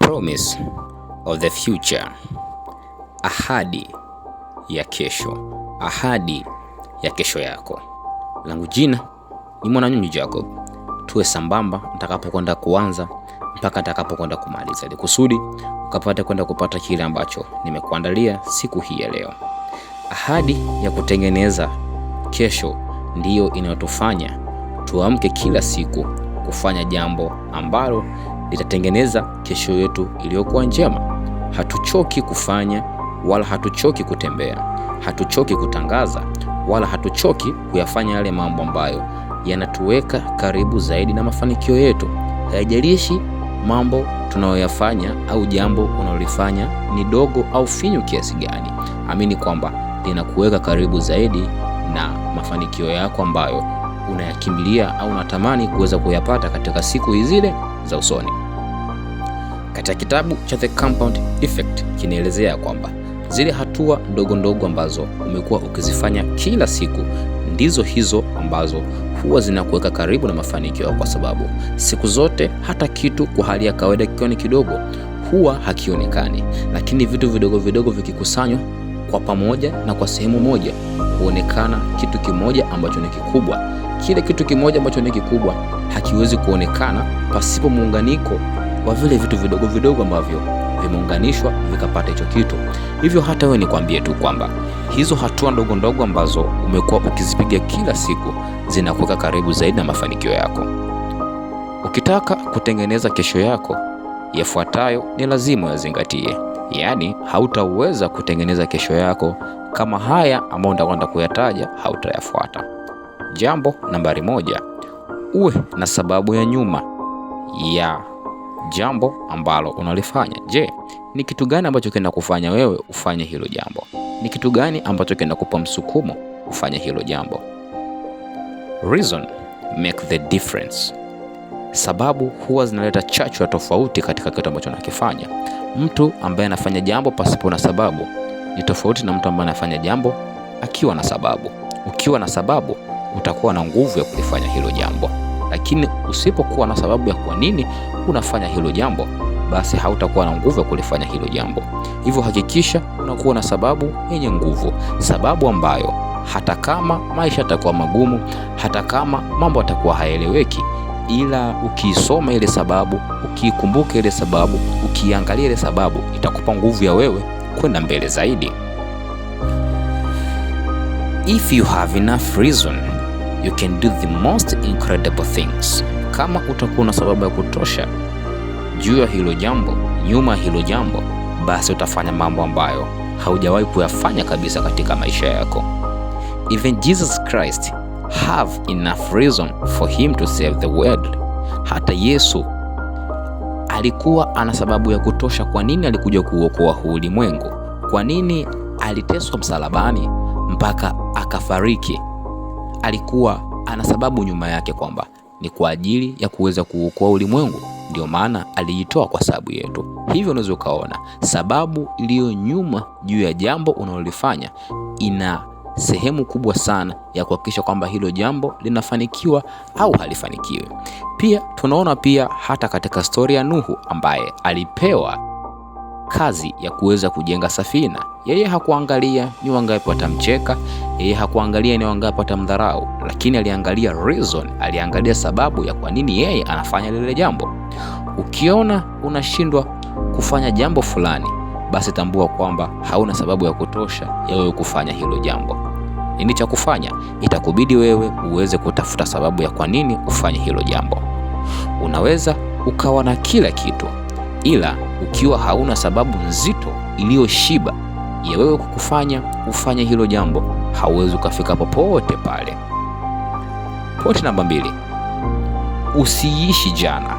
Promise of the future, ahadi ya kesho, ahadi ya kesho yako. Langu jina ni Mwananyunyu Jacob. Tuwe sambamba nitakapokwenda kuanza mpaka nitakapokwenda kumaliza, ili kusudi ukapate kwenda kupata kile ambacho nimekuandalia siku hii ya leo. Ahadi ya kutengeneza kesho ndiyo inayotufanya tuamke kila siku kufanya jambo ambalo litatengeneza kesho yetu iliyokuwa njema. Hatuchoki kufanya wala hatuchoki kutembea, hatuchoki kutangaza wala hatuchoki kuyafanya yale mambo ambayo yanatuweka karibu zaidi na mafanikio yetu. Haijalishi mambo tunayoyafanya au jambo unalolifanya ni dogo au finyu kiasi gani, amini kwamba linakuweka karibu zaidi na mafanikio yako ambayo unayakimbilia au unatamani kuweza kuyapata katika siku zile za usoni. Katika kitabu cha The Compound Effect kinaelezea kwamba zile hatua ndogo ndogo ambazo umekuwa ukizifanya kila siku ndizo hizo ambazo huwa zinakuweka karibu na mafanikio, kwa sababu siku zote hata kitu kwa hali ya kawaida kikiwa ni kidogo huwa hakionekani, lakini vitu vidogo vidogo vikikusanywa kwa pamoja na kwa sehemu moja huonekana kitu kimoja ambacho ni kikubwa. Kile kitu kimoja ambacho ni kikubwa hakiwezi kuonekana pasipo muunganiko wa vile vitu vidogo vidogo ambavyo vimeunganishwa vikapata hicho kitu. Hivyo hata wewe nikwambie tu kwamba hizo hatua ndogo ndogo ambazo umekuwa ukizipiga kila siku zinakuweka karibu zaidi na mafanikio yako. Ukitaka kutengeneza kesho yako, yafuatayo ni lazima uyazingatie. Yaani, hautaweza kutengeneza kesho yako kama haya ambayo nitakwenda kuyataja hautayafuata. Jambo nambari 1, uwe na sababu ya nyuma ya jambo ambalo unalifanya. Je, ni kitu gani ambacho kinakufanya wewe ufanye hilo jambo? Ni kitu gani ambacho kinakupa msukumo ufanye hilo jambo? Reason make the difference. Sababu huwa zinaleta chachu ya tofauti katika kitu ambacho unakifanya. Mtu ambaye anafanya jambo pasipo na sababu ni tofauti na mtu ambaye anafanya jambo akiwa na sababu. Ukiwa na sababu utakuwa na nguvu ya kulifanya hilo jambo, lakini usipokuwa na sababu ya kwa nini unafanya hilo jambo, basi hautakuwa na nguvu ya kulifanya hilo jambo. Hivyo hakikisha unakuwa na sababu yenye nguvu, sababu ambayo hata kama maisha yatakuwa magumu, hata kama mambo yatakuwa hayaeleweki, ila ukiisoma ile sababu, ukiikumbuka ile sababu, ukiangalia ile sababu, itakupa nguvu ya wewe kwenda mbele zaidi. If you have enough reason, you can do the most incredible things. Kama utakuwa na sababu ya kutosha juu ya hilo jambo, nyuma ya hilo jambo, basi utafanya mambo ambayo haujawahi kuyafanya kabisa katika maisha yako. Even Jesus Christ have enough reason for him to save the world. Hata Yesu alikuwa ana sababu ya kutosha kwa nini alikuja kuuokoa huu ulimwengu, kwa nini aliteswa msalabani mpaka akafariki. Alikuwa ana sababu nyuma yake kwamba ni kwa ajili ya kuweza kuuokoa ulimwengu, ndio maana alijitoa kwa sababu yetu. Hivyo unaweza ukaona sababu iliyo nyuma juu ya jambo unalolifanya ina sehemu kubwa sana ya kuhakikisha kwamba hilo jambo linafanikiwa au halifanikiwi. Pia tunaona pia hata katika stori ya Nuhu ambaye alipewa kazi ya kuweza kujenga safina. Yeye hakuangalia ni wangapi watamcheka, yeye hakuangalia ni wangapi watamdharau, lakini aliangalia reason, aliangalia sababu ya kwa nini yeye anafanya lile jambo. Ukiona unashindwa kufanya jambo fulani, basi tambua kwamba hauna sababu ya kutosha ya wewe kufanya hilo jambo. Nini cha kufanya? Itakubidi wewe uweze kutafuta sababu ya kwa nini ufanye hilo jambo. Unaweza ukawa na kila kitu, ila ukiwa hauna sababu nzito iliyoshiba ya wewe kukufanya ufanye hilo jambo, hauwezi ukafika popote pale. Pointi namba 2, usiishi jana.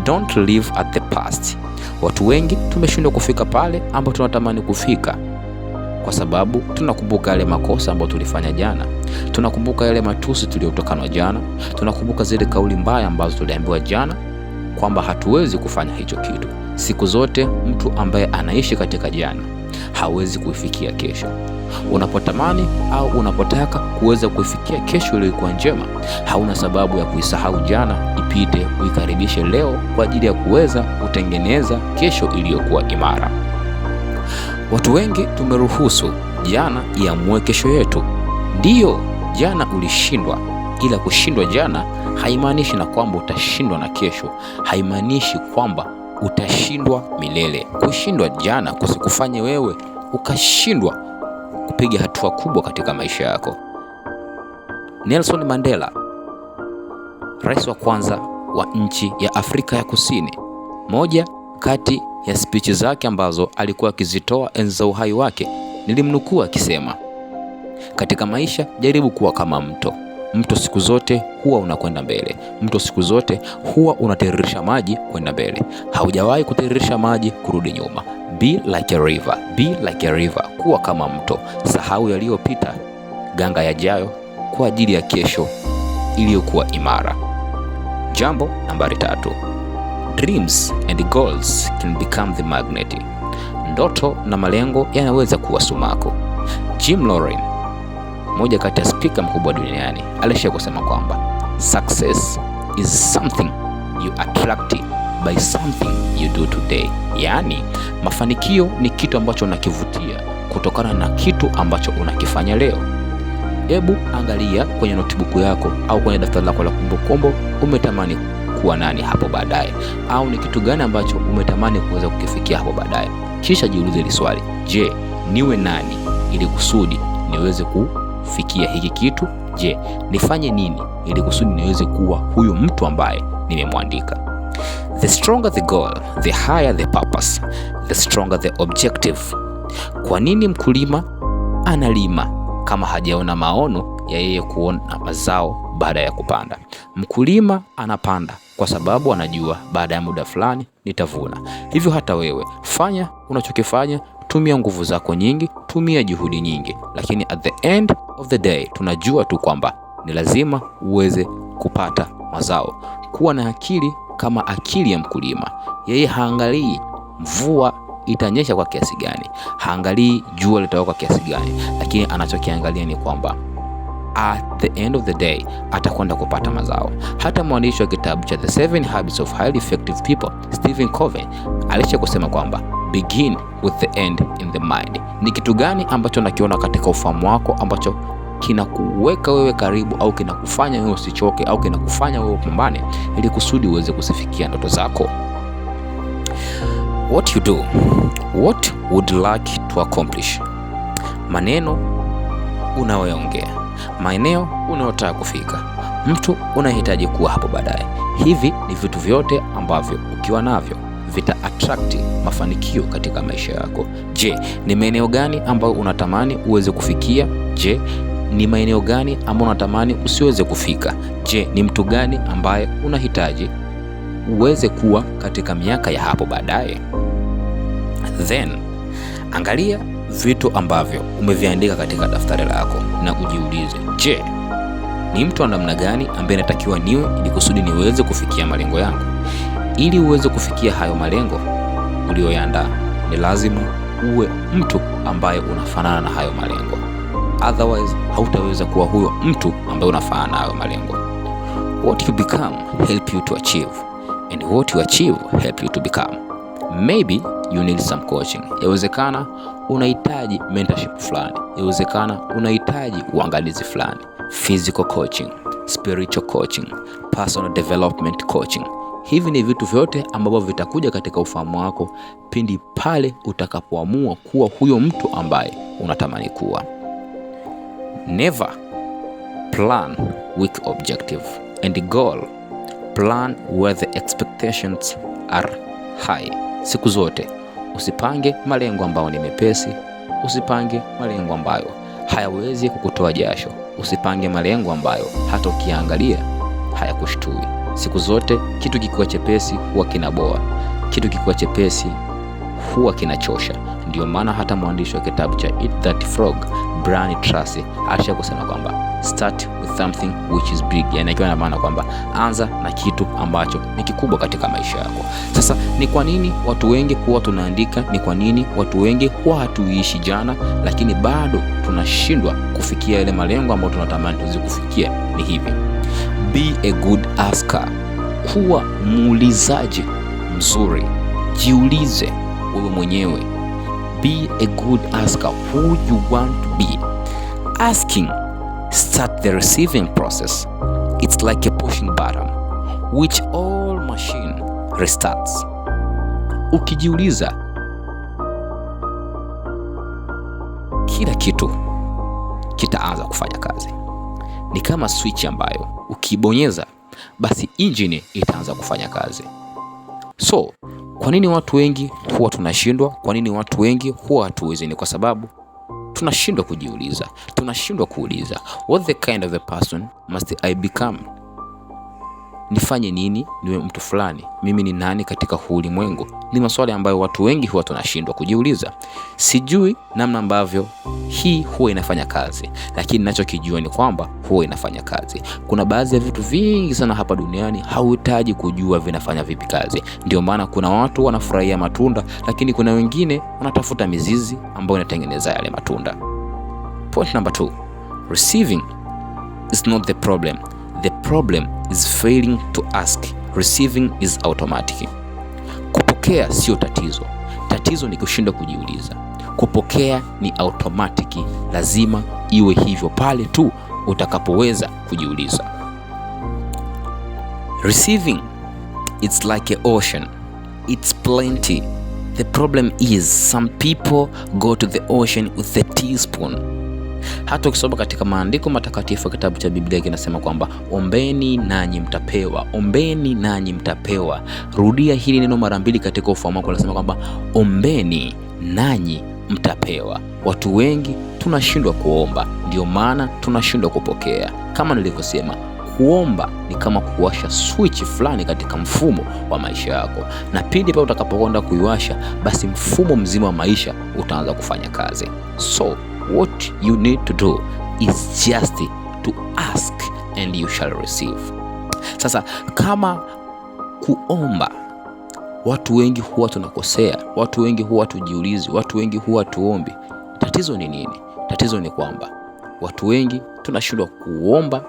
Don't live at the past. Watu wengi tumeshindwa kufika pale ambapo tunatamani kufika kwa sababu tunakumbuka yale makosa ambayo tulifanya jana, tunakumbuka yale matusi tuliyotokanwa jana, tunakumbuka zile kauli mbaya ambazo tuliambiwa jana kwamba hatuwezi kufanya hicho kitu. Siku zote mtu ambaye anaishi katika jana hawezi kuifikia kesho. Unapotamani au unapotaka kuweza kuifikia kesho iliyokuwa njema. Hauna sababu ya kuisahau jana, ipite, uikaribishe leo kwa ajili ya kuweza kutengeneza kesho iliyokuwa imara. Watu wengi tumeruhusu jana iamue kesho yetu. Ndiyo, jana ulishindwa, ila kushindwa jana haimaanishi na kwamba utashindwa na kesho, haimaanishi kwamba utashindwa milele. Kushindwa jana kusikufanye wewe ukashindwa kupiga hatua kubwa katika maisha yako. Nelson Mandela, rais wa kwanza wa nchi ya Afrika ya Kusini, moja kati ya spichi zake ambazo alikuwa akizitoa enzi za uhai wake, nilimnukuu akisema, katika maisha jaribu kuwa kama mto. Mto siku zote huwa unakwenda mbele. Mto siku zote huwa unatiririsha maji kwenda mbele, haujawahi kutiririsha maji kurudi nyuma. Be like a river, be like a river. Kuwa kama mto, sahau yaliyopita, ganga yajayo kwa ajili ya kesho iliyokuwa imara. Jambo nambari 3, dreams and goals can become the magnet. Ndoto na malengo yanaweza kuwa sumaku. Jim Lorin, moja kati ya spika mkubwa duniani, alishia kusema kwamba success is something you attract by something you do today. Yaani, mafanikio ni kitu ambacho unakivutia kutokana na kitu ambacho unakifanya leo. Hebu angalia kwenye notebook yako au kwenye daftari lako la kumbukumbu, umetamani kuwa nani hapo baadaye, au ni kitu gani ambacho umetamani kuweza kukifikia hapo baadaye. Kisha jiulize hili swali, je, niwe nani ili kusudi niweze kufikia hiki kitu? Je, nifanye nini ili kusudi niweze kuwa huyu mtu ambaye nimemwandika? The stronger the goal, the higher the purpose, the stronger the objective. Kwa nini mkulima analima kama hajaona maono ya yeye kuona mazao baada ya kupanda? Mkulima anapanda kwa sababu anajua baada ya muda fulani nitavuna. Hivyo hata wewe fanya unachokifanya, tumia nguvu zako nyingi, tumia juhudi nyingi, lakini at the end of the day tunajua tu kwamba ni lazima uweze kupata mazao. Kuwa na akili kama akili ya mkulima. Yeye haangalii mvua itanyesha kwa kiasi gani, haangalii jua litawaka kwa kiasi gani, lakini anachokiangalia ni kwamba at the end of the day atakwenda kupata mazao. Hata mwandishi wa kitabu cha The Seven Habits of Highly Effective People, Stephen Covey, alisha kusema kwamba begin with the end in the mind. Ni kitu gani ambacho nakiona katika ufahamu wako ambacho kinakuweka wewe karibu au kinakufanya wewe usichoke au kinakufanya wewe upambane ili kusudi uweze kuzifikia ndoto zako? What you do, what would like to accomplish. Maneno unayoongea, maeneo unayotaka kufika, mtu unahitaji kuwa hapo baadaye. Hivi ni vitu vyote ambavyo ukiwa navyo vita attract mafanikio katika maisha yako. Je, ni maeneo gani ambayo unatamani uweze kufikia? Je, ni maeneo gani ambayo unatamani usiweze kufika? Je, ni mtu gani ambaye unahitaji uweze kuwa katika miaka ya hapo baadaye? Then angalia vitu ambavyo umeviandika katika daftari lako na ujiulize, je, ni mtu wa namna gani ambaye natakiwa niwe ili kusudi niweze kufikia malengo yangu? Ili uweze kufikia hayo malengo uliyoyaandaa, ni lazima uwe mtu ambaye unafanana na hayo malengo. Otherwise hautaweza kuwa huyo mtu ambaye unafanana na hayo malengo. What you become help you to achieve and what you achieve help you to become. Maybe you need some coaching. Yawezekana unahitaji mentorship fulani, yawezekana unahitaji uangalizi fulani, physical coaching, spiritual coaching, personal development coaching. Hivi ni vitu vyote ambavyo vitakuja katika ufahamu wako pindi pale utakapoamua kuwa huyo mtu ambaye unatamani kuwa. Never plan weak objective and goal. Plan where the expectations are high. Siku zote usipange malengo ambayo ni mepesi, usipange malengo ambayo hayawezi kukutoa jasho, usipange malengo ambayo hata ukiangalia hayakushtui. Siku zote kitu kikiwa chepesi huwa kinaboa, kitu kikiwa chepesi huwa kinachosha. Ndio maana hata mwandishi wa kitabu cha Eat That Frog, Brian Tracy, alisha kusema kwamba Start with something which is big, yani akiwa na maana kwamba anza na kitu ambacho ni kikubwa katika maisha yako. Sasa ni kwa nini watu wengi huwa tunaandika? Ni kwa nini watu wengi huwa hatuishi jana, lakini bado tunashindwa kufikia yale malengo ambayo tunatamani tuweze kufikia? Ni hivi: be a good asker, kuwa muulizaji mzuri. Jiulize wewe mwenyewe, be a good asker, who you want to be. Asking start the receiving process. It's like a pushing button which all machine restarts. Ukijiuliza, kila kitu kitaanza kufanya kazi. Ni kama switch ambayo ukibonyeza basi injini itaanza kufanya kazi. So, kwa nini watu wengi huwa tunashindwa? Kwa nini watu wengi huwa hatuwezi? Ni kwa sababu tunashindwa kujiuliza, tunashindwa kuuliza, what the kind of the person must I become? Nifanye nini niwe mtu fulani? Mimi ni nani katika huu ulimwengu? Ni maswali ambayo watu wengi huwa tunashindwa kujiuliza. Sijui namna ambavyo hii huwa inafanya kazi, lakini ninachokijua ni kwamba huwa inafanya kazi. Kuna baadhi ya vitu vingi sana hapa duniani hauhitaji kujua vinafanya vipi kazi. Ndio maana kuna watu wanafurahia matunda, lakini kuna wengine wanatafuta mizizi ambayo inatengeneza yale matunda. Point number 2, receiving is not the problem. The problem is failing to ask. Receiving is automatic. Kupokea sio tatizo. Tatizo ni kushindwa kujiuliza. Kupokea ni automatic, lazima iwe hivyo pale tu utakapoweza kujiuliza. Receiving, it's like a ocean. It's plenty. The problem is some people go to the ocean with a teaspoon. Hata ukisoma katika maandiko matakatifu, kitabu cha Biblia kinasema kwamba ombeni nanyi mtapewa, ombeni nanyi mtapewa. Rudia hili neno mara mbili katika ufahamu wako, linasema kwamba ombeni nanyi mtapewa. Watu wengi tunashindwa kuomba, ndio maana tunashindwa kupokea. Kama nilivyosema, kuomba ni kama kuwasha switch fulani katika mfumo wa maisha yako, na pindi pale utakapokwenda kuiwasha, basi mfumo mzima wa maisha utaanza kufanya kazi. So what you need to do is just to ask and you shall receive. Sasa kama kuomba, watu wengi huwa tunakosea, watu wengi huwa tujiulizi, watu wengi huwa tuombi. Tatizo ni nini? Tatizo ni kwamba watu wengi tunashindwa kuomba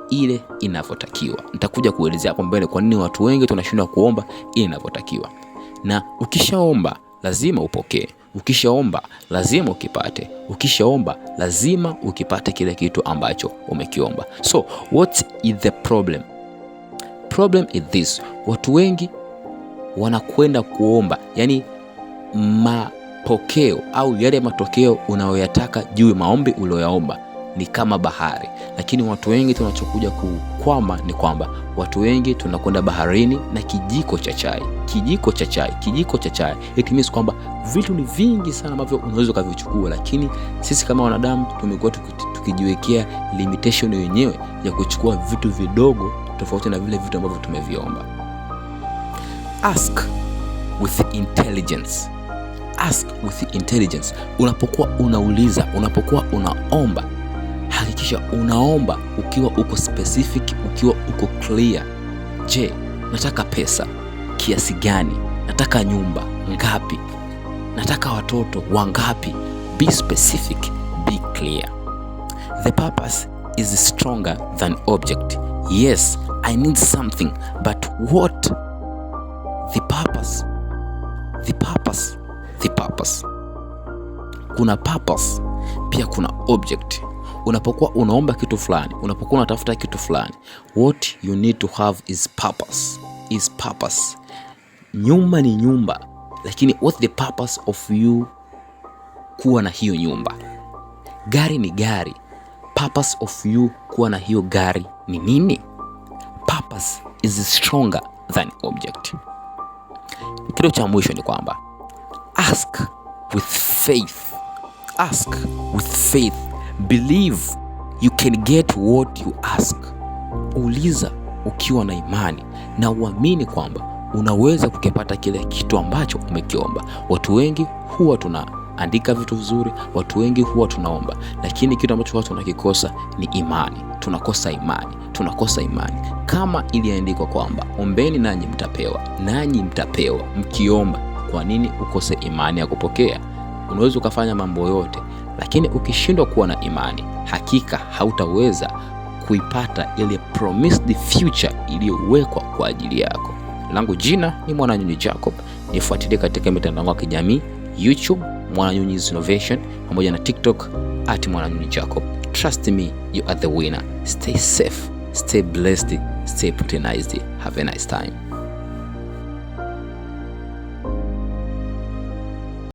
ile inavyotakiwa. Nitakuja kuelezea hapo mbele kwa nini watu wengi tunashindwa kuomba ile inavyotakiwa. Na ukishaomba lazima upokee, ukishaomba lazima ukipate, ukishaomba lazima ukipate kile kitu ambacho umekiomba. So what is the problem? Problem is this, watu wengi wanakwenda kuomba, yani mapokeo au yale matokeo unayoyataka juu ya maombi ulioyaomba ni kama bahari, lakini watu wengi tunachokuja kukwama ni kwamba watu wengi tunakwenda baharini na kijiko cha chai, kijiko cha chai, kijiko cha chai. It means kwamba vitu ni vingi sana ambavyo unaweza ukavichukua, lakini sisi kama wanadamu tumekuwa tukijiwekea limitation wenyewe ya kuchukua vitu vidogo tofauti na vile vitu ambavyo tumeviomba. Ask with intelligence. Ask with intelligence. Unapokuwa unauliza, unapokuwa unaomba, hakikisha unaomba ukiwa uko specific, ukiwa uko clear. Je, nataka pesa kiasi gani? Nataka nyumba ngapi? Nataka watoto wangapi? Be specific, be clear. The purpose is stronger than object. Yes, I need something, but what? The purpose. The purpose. The purpose. Kuna purpose, pia kuna object. Unapokuwa unaomba kitu fulani, unapokuwa unatafuta kitu fulani, what you need to have is purpose. Is purpose. Nyumba ni nyumba, lakini what the purpose of you kuwa na hiyo nyumba? Gari ni gari, purpose of you kuwa na hiyo gari ni nini? Purpose is stronger than object. Kitu cha mwisho ni kwamba ask with faith. Ask with faith. Believe you can get what you ask. Uliza ukiwa na imani na uamini kwamba unaweza kukipata kile kitu ambacho umekiomba. Watu wengi huwa tuna Andika vitu vizuri. Watu wengi huwa tunaomba, lakini kitu ambacho watu wanakikosa ni imani. Tunakosa imani, tunakosa imani. Kama iliandikwa kwamba ombeni nanyi mtapewa, nanyi mtapewa mkiomba. Kwa nini ukose imani ya kupokea? Unaweza ukafanya mambo yote, lakini ukishindwa kuwa na imani, hakika hautaweza kuipata ile promised future iliyowekwa kwa ajili yako. Langu jina ni Mwananyunyu Jacob. Nifuatilie katika mitandao ya kijamii YouTube Mwananyunyu Innovation pamoja na TikTok @mwananyunyu Jacob. Trust me, you are the winner. Stay safe, stay blessed, stay proteinized. Have a nice time.